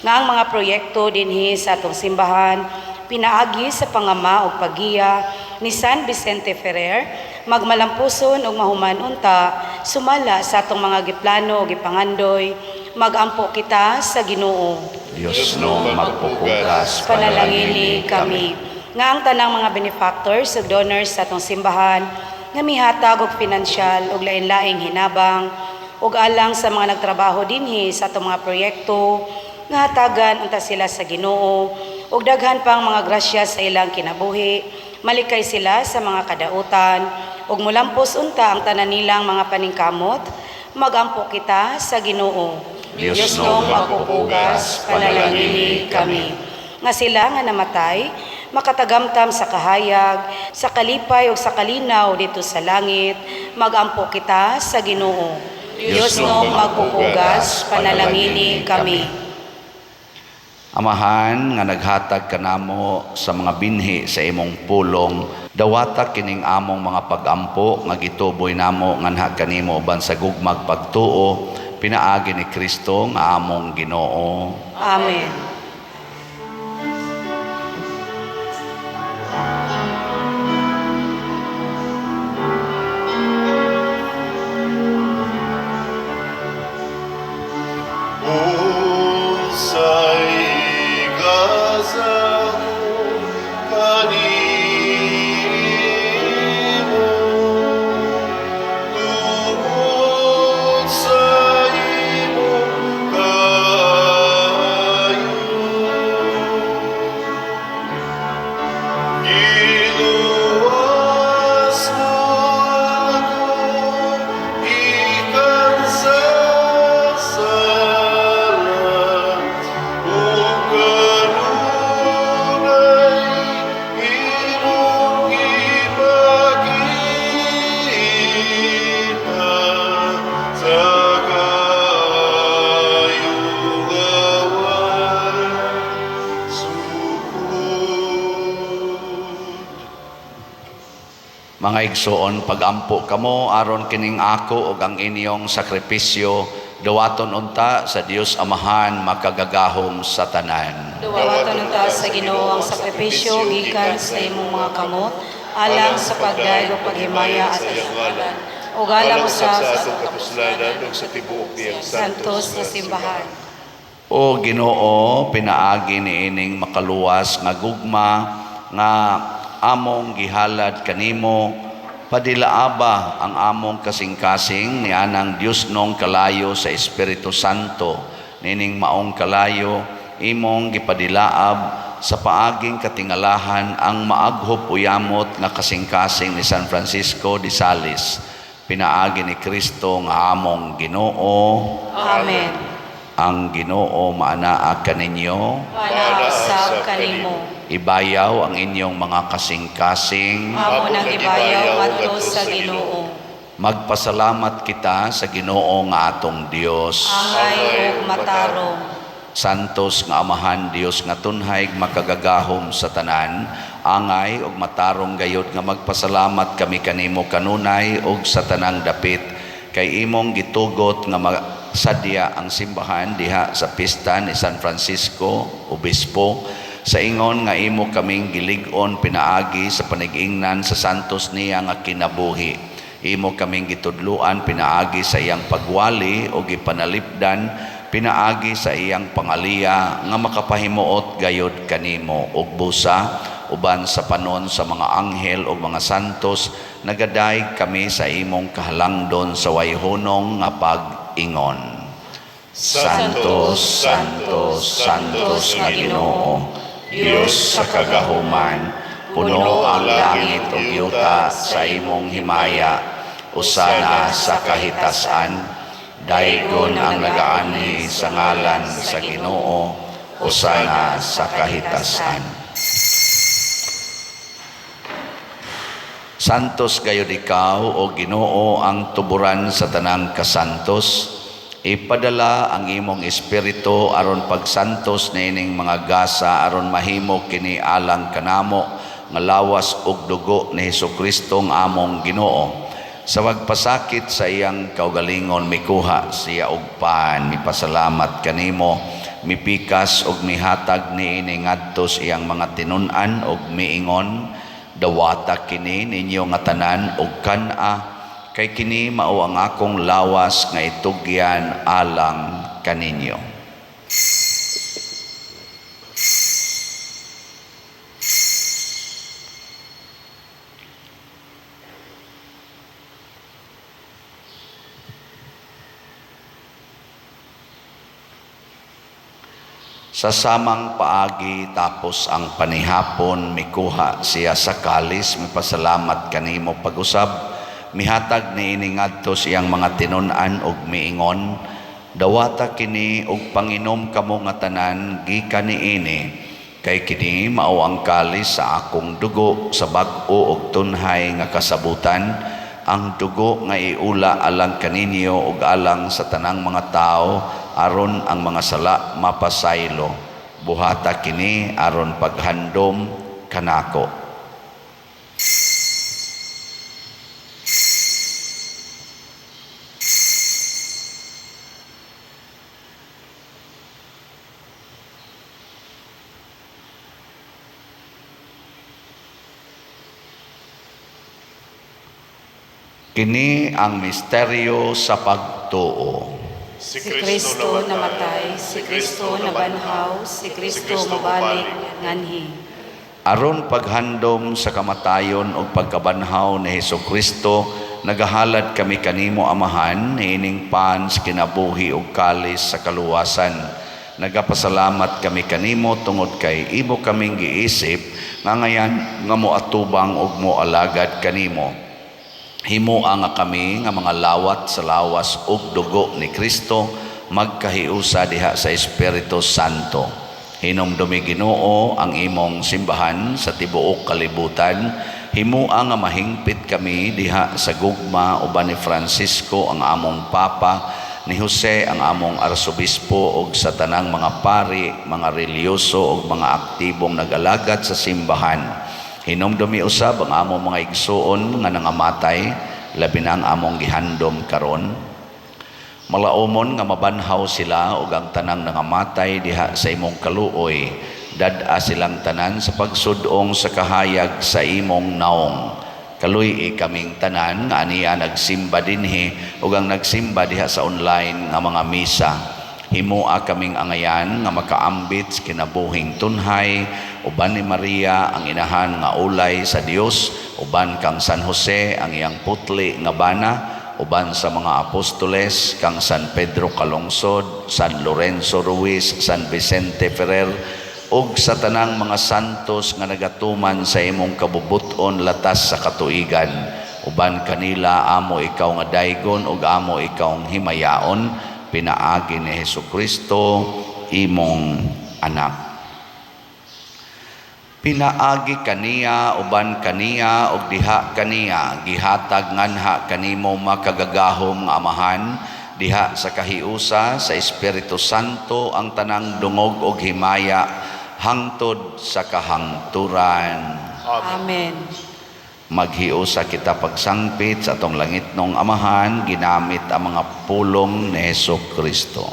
Nga ang mga proyekto dinhi sa atong simbahan pinaagi sa pangama ug paggiya ni San Vicente Ferrer magmalampuson ug mahuman unta sumala sa atong mga giplano ug gipangandoy, magampo kita sa Ginoo. Dios nung magpupugas, panalangini kami. Nga ang tanang mga benefactors ug donors sa atong simbahan nga mihatag og pinansyal ug lain-laing hinabang ug alang sa mga nagtrabaho dinhi sa atong mga proyekto, nga hatagan unta sila sa Ginoo ug daghan pang mga grasya sa ilang kinabuhi, malikay sila sa mga kadautan ug mulampos unta ang tanan nilang mga paningkamot, magampo kita sa Ginoo. Dios nung magpupugas, panalangini kami. Nga sila nga namatay makatagamtam sa kahayag, sa kalipay ug sa kalinaw dito sa langit, magampo kita sa Ginoo. Dios nung magpupugas, panalangini kami. Amahan nga naghatag kanamo sa mga binhi sa imong pulong, dawata kining among mga pagampo nga gituboy namo nganha kanimo uban sa gugmag pagtuo pinaagi ni Kristo nga among Ginoo. Amen. Unsay gasa ko kanimo? Mga igsoon, pagampo kamo aron kining ako ug ang inyong sakripisyo dawaton unta sa Dios Amahan makagagahom sa tanan. Duwaton unta sa Ginoo ang sakripisyo gikan sa imong mga kamot alang sa pagdayeg ug paghimaya at sa iyang ngalan, ug alang usab usab sa atong kapuslanan ug sa tibuok niyang santos nga simbahan. O Ginoo, pinaagi niining makaluwas nga gugma nga among gihalad kanimo, padilaaba ang among kasing-kasing ni anang Diosnong kalayo sa Espiritu Santo. Nining maong kalayo imong gipadilaab sa paaging katingalahan ang maaghop uyamot nga kasing-kasing ni San Francisco de Sales, pinaagi ni Kristo nga among Ginoo. Amen. Ang Ginoo maanaa kaninyo. Maanaa usab kanimo. Ibayaw ang inyong mga kasing-kasing. Amo nang ibayaw ngadto sa Ginoo. Magpasalamat kita sa Ginoo nga atong Dios. Angay ug matarong. Santos nga Amahan, Dios nga tunhay makagagahom sa tanan, angay ug matarong gayud nga magpasalamat kami kanimo kanunay ug sa tanang dapit, kay imong gitugot nga masadya ang simbahan diha sa pista ni San Francisco Obispo, sa ingon nga imo kaming gilig-on pinaagi sa panigingnan sa santos niya nga kinabuhi. Imo kaming gitudluan pinaagi sa iyang pagwali o gipanalipdan pinaagi sa iyang pangaliya nga makapahimuot gayod kanimo ug busa uban sa panon sa mga anghel ug mga santos nagadayeg kami sa imong kahalangdon sa wayhunong nga pag-ingon. Santo, Santo, Santos nga Ginoo, Dios sa kagahuman, puno ang langit ug yuta sa imong himaya. Usana sa kahitasan, daygon ang nagaanhi sa ngalan sa Ginoo, usana sa kahitasan. Santos gayud ikaw, o Ginoo, ang tuburan sa tanang kasantos. Ipadala ang imong espiritu aron pagsantos niining mga gasa aron mahimo kini alang kanamo nga lawas ug dugo ni Hesukristo nga among Ginoo. Sa pagpasakit sa iyang kaugalingon mikuha siya og pan, mipasalamat kanimo, mipikas ug mihatag niini ngadto sa iyang mga tinun-an ug miingon: "Dawata kini ninyo nga tanan ug kan-a, kay kini mao ang akong lawas nga itugyan alang kaninyo." Sa samang paagi tapos ang panihapon mikuha siya sa kalis, mipasalamat kanimo pag-usab, mihatag niini ngadto sa iyang mga tinun-an ug miingon: "Dawata kini ug panginom kamo nga tanan gikan niini, kay kini mao ang kalis sa akong dugo sa bag-o ug tunhay nga kasabutan, ang dugo nga iula alang kaninyo ug alang sa tanang mga tawo aron ang mga sala mapasaylo. Buhata kini aron paghandom kanako." Kini ang misteryo sa pagtuo. Si Kristo namatay, si Kristo nabanhaw, si Kristo mobalik nganhi. Aron paghandom sa kamatayon ug pagkabanhaw ni Hesukristo, nagahalad kami kanimo, Amahan, niining pan sa kinabuhi ug kalis sa kaluwasan. Nagapasalamat kami kanimo tungod kay imo kaming giisip nga ngayan nga moatubang ug moalagad kanimo. Himoa nga kami nga mga lawat sa lawas ug dugo ni Kristo magkahiusa diha sa Espiritu Santo. Hinumdumi, Ginoo, ang imong simbahan sa tibuok kalibutan. Himoa nga mahingpit kami diha sa gugma uban ni Francisco ang among Papa, ni Jose ang among arsobispo ug sa tanang mga pari, mga relihiyoso ug mga aktibong nag-alagad sa simbahan. Hinumdumi usab ang among mga igsuon nga nangamatay, labi na ang among gihandom karon. Malaumon nga mabanhaw sila ug ang tanang nangamatay diha sa imong kaluoy, dad-a silang tanan sa pagsud-ong sa kahayag sa imong naong. Kaluy-i kaming tanan nga ania nagsimba dinhi ug ang nagsimba diha sa online nga mga misa. Himoa kaming angayan nga makaambit sa kinabuhing tunhay uban ni Maria, ang inahan nga ulay sa Dios, uban kang San Jose, ang iyang putli nga bana, uban sa mga apostoles, kang San Pedro Calungsod, San Lorenzo Ruiz, San Vicente Ferrer ug sa tanang mga santos nga nagatuman sa imong kabubut-on latas sa katuigan. Uban kanila, amo ikaw nga daygon ug amo ikaw himayaon, pinaagi ni Hesus Kristo, imong anak. Pinaagi kaniya, uban kaniya ug diha kaniya, gihatag nganha kanimo, makagagahom nga Amahan, diha sa kahiusa sa Espiritu Santo, ang tanang dungog ug himaya hangtod sa kahangturan. Amen. Maghiusa kita pagsangpit sa atong langitnong Amahan ginamit ang mga pulong ni Hesus Kristo.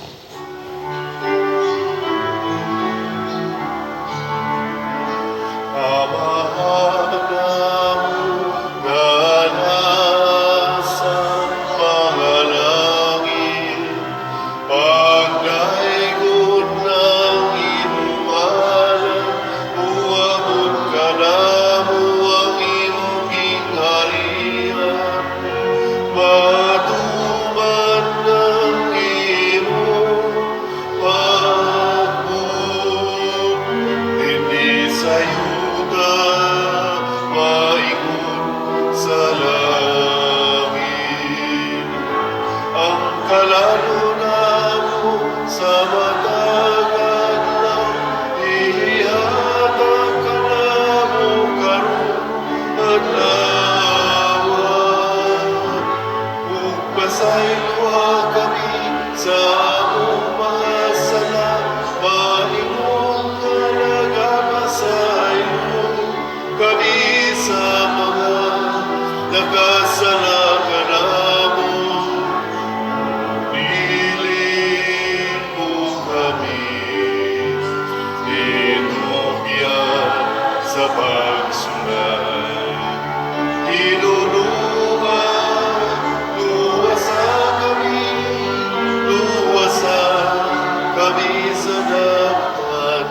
Amahan namo nga nasa mga langit, pagdaygon ang imong ngalan, muabot kanamo ang imong gingharian, matuman ang imong pagbuot dinhi sa yuta maingon sa langit. Ang kalalon namo sa matag adlaw ihatag kanamo karong adlaw. Ug pasayloa kami sa among mga sala, maingon nga nagapasaylo kami sa mga nakasala kanamo. Dili mo kami itugyan sa pagsulay. Hinunungan, luwasa kami, luwasa kami sa dautan.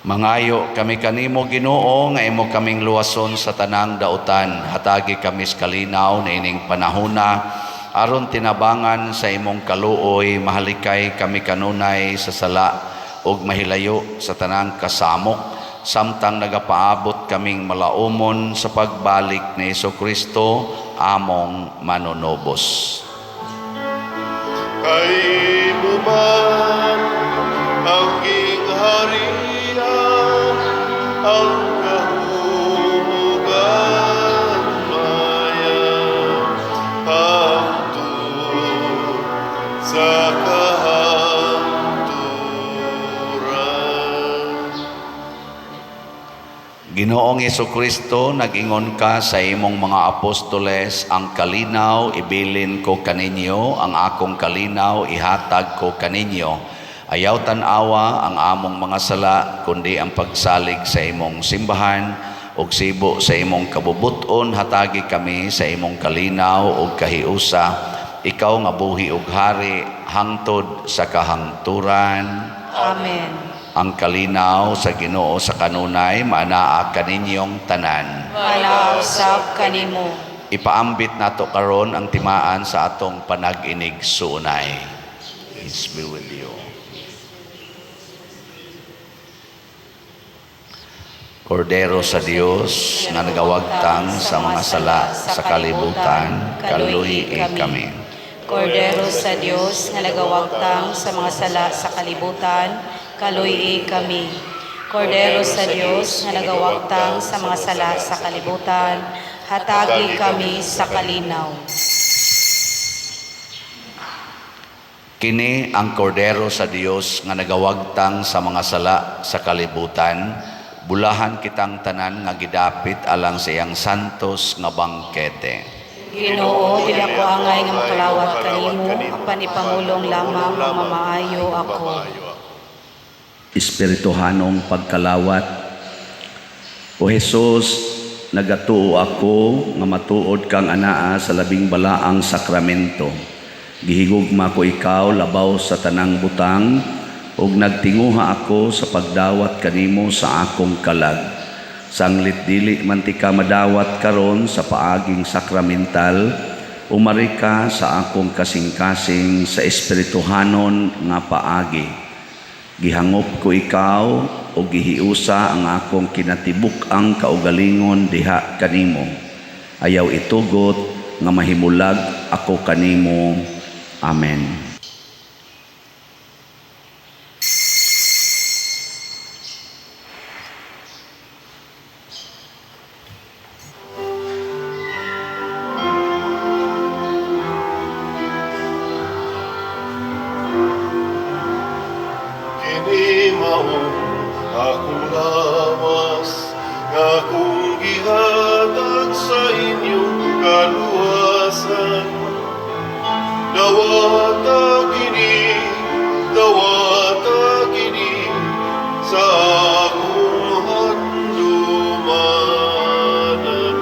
Mangayo kami kanimo, Ginoo, nga imo kaming luwason sa tanang dautan. Hatagi kami sa kalinaw niining panahona aron tinabangan sa imong kaluoy mahalikay kami kanunay sa sala ug mahilayo sa tanang kasamok, samtang nagapaabot kaming malaumon sa pagbalik ni Kristo, among manunubos. Kay imo man ang gingharian, ang gahom ug himaya, hangtod sa kahangturan. Ginoong Kristo, nag-ingon ka sa imong mga apostoles, "Ang kalinaw ibilin ko kaninyo, ang akong kalinaw ihatag ko kaninyo." Ayaw tan-awa ang among mga sala, kundi ang pagsalig sa imong simbahan, ug sibo sa imong kabubuton hatagi kami sa imong kalinaw ug kahiusa. Ikaw nga buhi ug hari hangtod sa kahangturan. Amen. Ang kalinaw sa Ginoo sa kanunay maanaa kaninyong tanan. Maanaa usab kanimo. Ipaambit nato karon ang timaan sa atong panag-inig-suunay. Peace be with you. Kordero sa Dios nga nagawagtang sa mga sala sa kalibutan, kaluhi kami. Kordero sa Dios nga nagawagtang sa mga sala sa kalibutan, kaluy kami. Kordero sa Dios nga nagawagtang sa mga sala sa kalibutan, hatagi kami sa kalinaw. Kini ang Kordero sa Dios nga nagawagtang sa mga sala sa kalibutan. Bulahan kitang tanan nga gidapit alang sa iyang santos nga bangkete. Ginoo, dili ako angay nga makalawat kanimo, apan ipamulong lamang nga mamaayo ako. Mamaayo ako. Espirituhanong pagkalawat. O Hesus, nagatuo ako nga matuod kang anaa sa labing balaang sakramento. Gihigugma ko ikaw labaw sa tanang butang ug nagtinguha ako sa pagdawat kanimo sa akong kalag. Sanglit dili man ti ka madawat karon sa paaging sakramental, umari ka sa akong kasing-kasing sa espirituhanon nga paagi. Gihangop ko ikaw o gihiusa ang akong kinatibuk-ang kaugalingon diha kanimo. Ayaw itugot nga mahimulag ako kanimo. Amen. Kini mao akong lawas nga akong gihatag sa inyong kaluwasan. Dawata kini, dawata kini sa akong handumanan.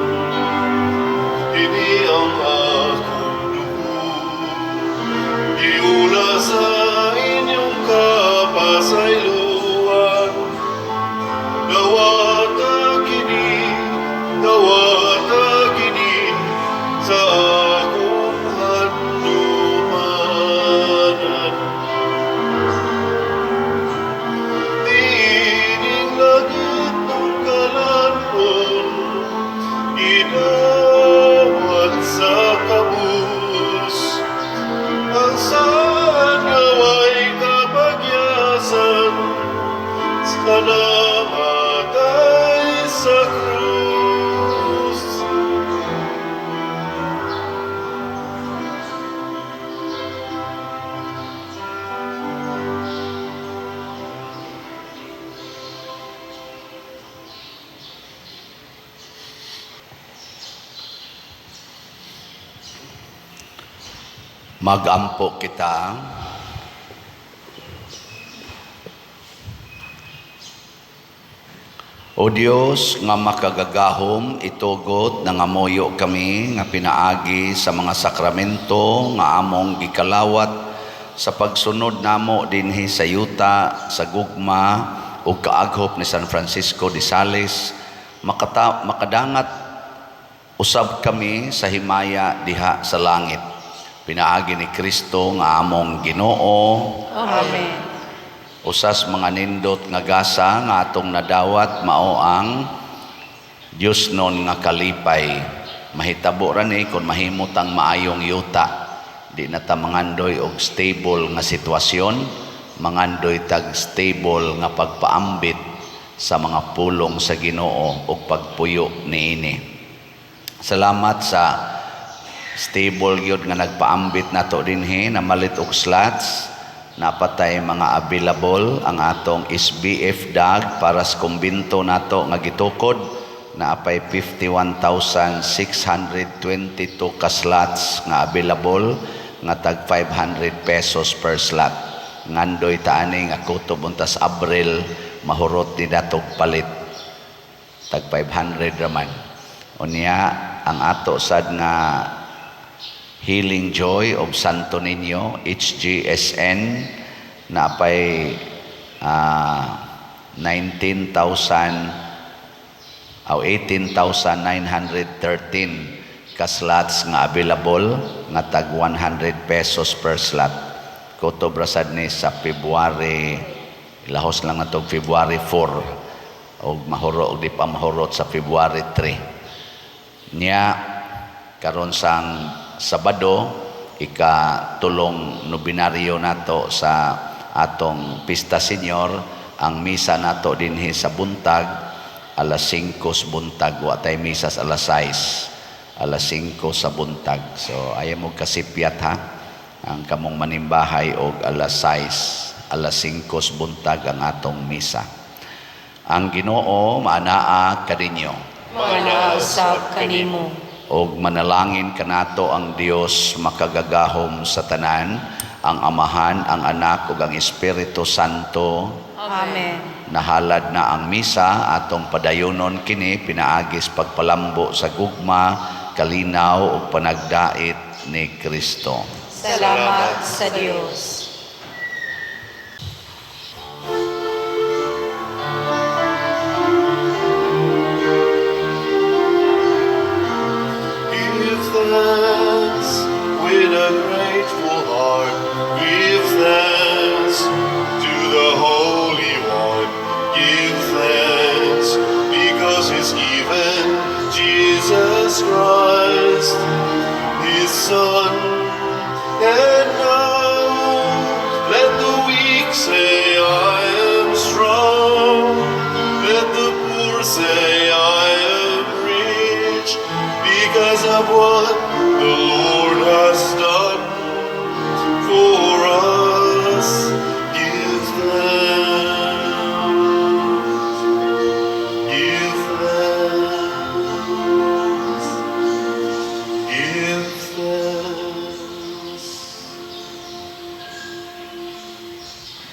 Kini ang akong dugo, giula sa inyong kapasayloan. Dawata kini, dawata kini sa akong handumanan. Dining langit ng kalanon, gidawat sa kabus. Ang saan nga way kapagyasan, sa namatay sa krus. Magampo kita. O Dios nga makagagahom, itugot nangamuyo kami nga pinaagi sa mga sakramento nga among gikalawat sa pagsunod namo dinhi sa yuta sa gugma ug kaaghop ni San Francisco de Sales, makadangat usab kami sa himaya diha sa langit. Pinaagi ni Kristo nga among Ginoo. Amen. Usas mga nindot nga gasa nga atong nadawat mao ang Dios non nga kalipay. Mahitabo ra ni kung mahimot ang maayong yuta. Di na ta mangandoy og stable nga sitwasyon, mangandoy tag stable nga pagpaambit sa mga pulong sa Ginoo ug pagpuyo niini. Salamat sa stable gyud nga nagpaambit nato dinhi, namalit og slots, napatay mga available ang atong SBF dag para sa kumbinto nato nga gitukod, naapay 51,622 ka slots nga available nga tag 500 pesos per slot. Ngandoy taani nga kutob untas Abril mahurot ni datog palit tag 500 raman. Unya ang ato sad nga Healing Joy of Santo Niño HGSN napay 19,000 o 18,913 ka slots nga available nga tag 100 pesos per slot. Kutob ra sad ni sa February, lahos lang atong February 4 og mahuro og di pa mahurot sa February 3. Nya karon sang Sabado, ikatulong nobinaryo nato sa atong Pista Senior, ang misa nato dinhi sa buntag alas 5 sa buntag, wa tay misa sa alas 6, alas 5 sa buntag. So ayaw mo kasipyat ha, ang kamong manimbahay og alas 6, alas 5 sa buntag ang atong misa. Ang Ginoo maanaa kaninyo. Maanaa usab kanimo. Og manalangin kanato ang Dios makagagahom sa tanan, ang Amahan, ang Anak ug ang Espiritu Santo. Amen. Nahalad na ang misa, atong padayonon kini pinaagis pagpalambo sa gugma, kalinaw ug panagdait ni Kristo. Salamat sa Dios.